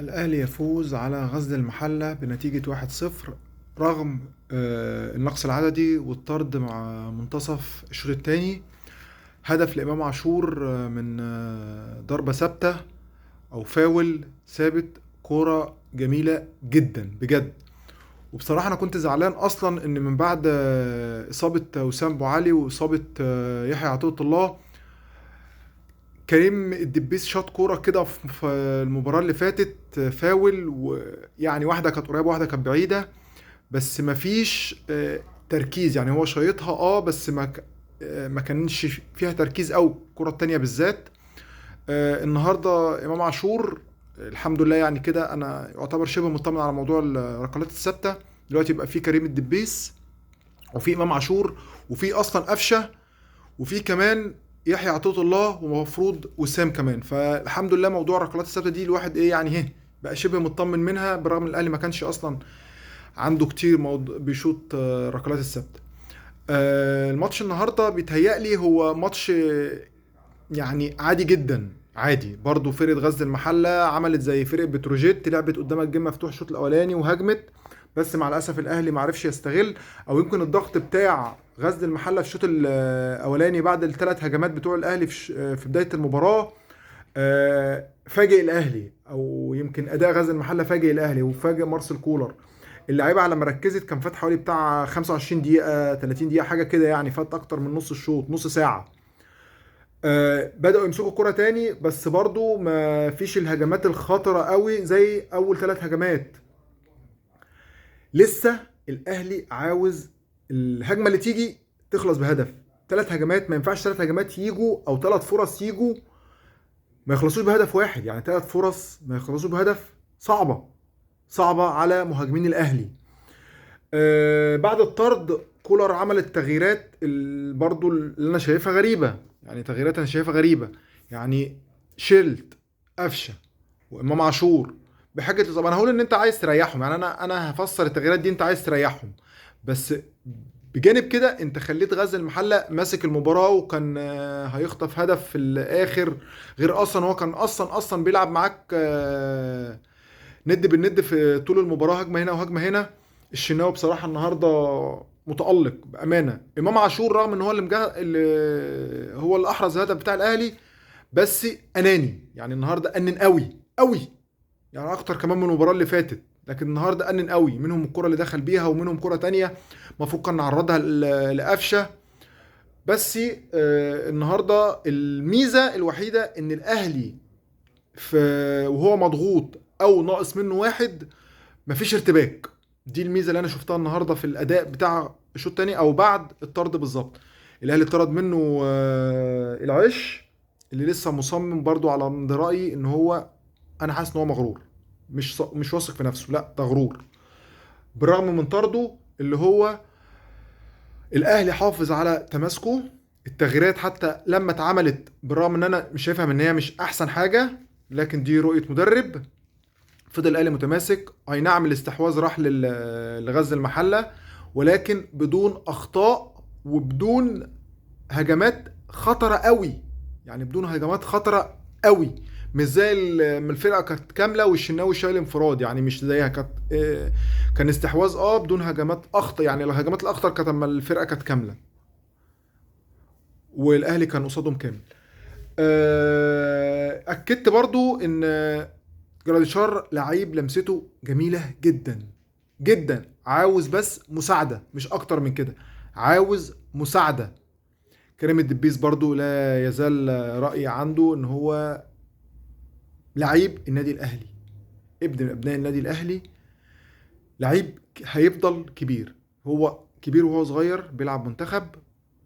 الأهلي يفوز على غزل المحلة بنتيجة 1-0 رغم النقص العددي والطرد مع منتصف الشوط الثاني. هدف لإمام عاشور من ضربة ثابتة أو فاول ثابت، كورة جميلة جدا بجد. وبصراحة أنا كنت زعلان أصلا إن من بعد إصابة وسام أبو علي وإصابة يحيى عطية الله، كريم الدبيس شاط كورة كده في المباراة اللي فاتت فاول، ويعني واحدة كانت قريبة واحدة كانت بعيدة، بس مفيش تركيز. يعني هو شايطها بس ما كانش فيها تركيز قوي الكرة التانية بالذات. النهارده امام عاشور الحمد لله، يعني كده انا يعتبر شبه مطمن على موضوع الركلات الثابتة. دلوقتي يبقى في كريم الدبيس وفي امام عاشور وفي اصلا قفشه وفي كمان يحيى عطية الله ومفروض وسام كمان. فالحمد لله موضوع الركلات الثابتة دي الواحد ايه يعني ايه بقى شبه مطمن منها، بالرغم ان الاهلي ما كانش اصلا عنده كتير بيشوط ركلات الثابتة. الماتش النهارده بيتهيألي هو ماتش يعني عادي جدا، عادي برضو. فرقه غزل المحلة عملت زي فرقه بتروجيت، لعبت قدامك game مفتوح الشوط الاولاني وهجمت، بس مع الاسف الاهلي ما عرفش يستغل، او يمكن الضغط بتاع غزل المحلة في الشوط الاولاني بعد الثلاث هجمات بتوع الاهلي في بداية المباراة فاجئ الاهلي، او يمكن اداء غزل المحلة فاجئ الاهلي وفاجئ مارسيل كولر. اللعيبة على ما ركزت كان فات حوالي بتاع 25 دقيقة 30 دقيقة حاجة كده، يعني فات اكتر من نص الشوط، نص ساعة. بدأوا يمسكوا الكرة تاني، بس برضو ما فيش الهجمات الخطرة قوي زي أول ثلاث هجمات. لسه الأهلي عاوز الهجمة اللي تيجي تخلص بهدف. ثلاث هجمات ما ينفعش، ثلاث هجمات يجوا أو ثلاث فرص يجوا ما يخلصوش بهدف واحد، يعني ثلاث فرص ما يخلصوش بهدف صعبة، صعبة على مهاجمين الأهلي. بعد الطرد كولر عمل التغييرات برضو اللي أنا شايفها غريبة، يعني تغييرات أنا شايفها غريبة. يعني شلت قفشة وإمام عاشور بحاجة، طب أنا هقول إن أنت عايز تريحهم، يعني أنا هفسر التغييرات دي أنت عايز تريحهم، بس بجانب كده أنت خليت غزل المحلة ماسك المباراة وكان هيخطف هدف في الآخر، غير أصلا هو كان أصلا بيلعب معاك ند بالند في طول المباراة، هجمة هنا وهجمة هنا. الشناوي بصراحة النهاردة متألق بأمانة. إمام عاشور رغم إن هو اللي هو اللي أحرز الهدف بتاع الأهلي، بس أناني، يعني النهاردة أنن قوي قوي، يعني أكتر كمان من المباراة اللي فاتت، لكن النهاردة أنن قوي. منهم الكرة اللي دخل بيها ومنهم كرة تانية المفروض كان نعرضها لقفشة. بس النهاردة الميزة الوحيدة إن الأهلي وهو مضغوط أو ناقص منه واحد مفيش ارتباك. دي الميزة اللي انا شفتها النهارده في الاداء بتاع الشوط الثاني او بعد الطرد بالظبط. الاهلي اتطرد منه العش اللي لسه مصمم برضو على رايي ان هو، انا حاسس ان هو مغرور، مش واثق في نفسه، لا ده غرور. بالرغم من طرده اللي هو الاهلي حافظ على تماسكه. التغييرات حتى لما اتعملت بالرغم ان انا مش شايفها ان هي مش احسن حاجة، لكن دي رؤية مدرب. فضل الاهلي متماسك، اي نعم الاستحواذ راح لغزل المحلة، ولكن بدون اخطاء وبدون هجمات خطره قوي، يعني بدون هجمات خطره قوي، مش زي ما الفرقة كانت كاملة والشناوي شايل انفراد، يعني مش زيها كانت كان استحواذ بدون هجمات اخطر، يعني الهجمات الاخطر كانت لما الفرقة كانت كاملة والاهلي كان قصادهم كامل. اكدت برضو ان جراديشار لعيب لمسته جميلة جدا جدا، عاوز بس مساعدة مش اكتر من كده، عاوز مساعدة. كريم الدبيس برضو لا يزال رايي عنده ان هو لعيب النادي الاهلي، ابن من ابناء النادي الاهلي، لعيب هيفضل كبير، هو كبير وهو صغير بيلعب منتخب،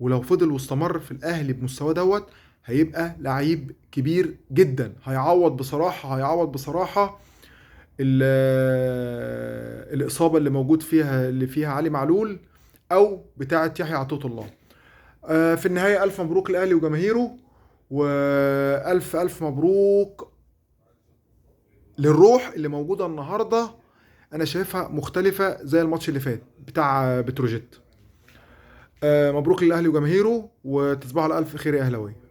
ولو فضل واستمر في الاهلي بمستواه دوت هيبقى لعيب كبير جدا. هيعوض بصراحة، هيعوض بصراحة الإصابة اللي موجود فيها، اللي فيها علي معلول أو بتاعة يحيى عطية الله. في النهاية ألف مبروك الأهلي وجماهيره، وألف ألف مبروك للروح اللي موجودة النهاردة. أنا شايفها مختلفة زي الماتش اللي فات بتاع بتروجيت. مبروك للأهلي وجماهيره، وتصبحوا على ألف خير يا أهلاوية.